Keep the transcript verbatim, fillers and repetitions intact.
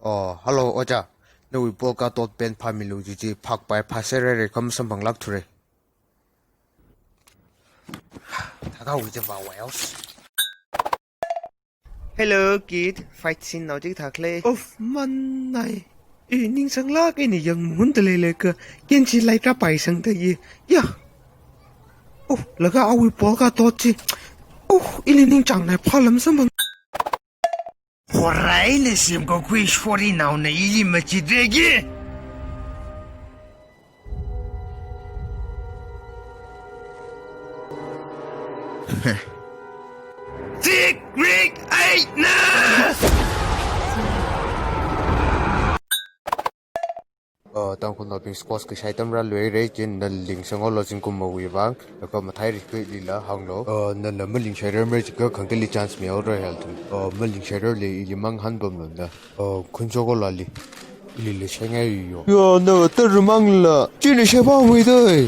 Oh, hello, Oja. Nawui polka dot pen phāmilu, chichi phakpai phāserhaira, kha masamphanglākthura. Thakha wui chava wai aus. Hello, kid. Fight scene nao chikathā khalei. Of, manai. I ningsanglāk eina yangmahundalei leilaga, kenchi laitra paisangda i. Ya. Oh, laga awui polka dot chi. Oh, ili ningchāngnai phālam samphang. Horai eina semkakhui sorinaona ili machitreki. Tik rik aina! Uh, Tangkhulnaobing sports kashai atam rāluira, chieina nali lingsangholo zingkumowui vang, laga mathei rikli lila hānglo. Uh, nana maling shairarmara jiakha khangatei chance mihaora hel thum. Uh, maling shairarli ili mang hanpamlona. Uh, khunchok kolali. Ilila shaingai yo. Ya, na tarumangla. Chieina shaipamuidai.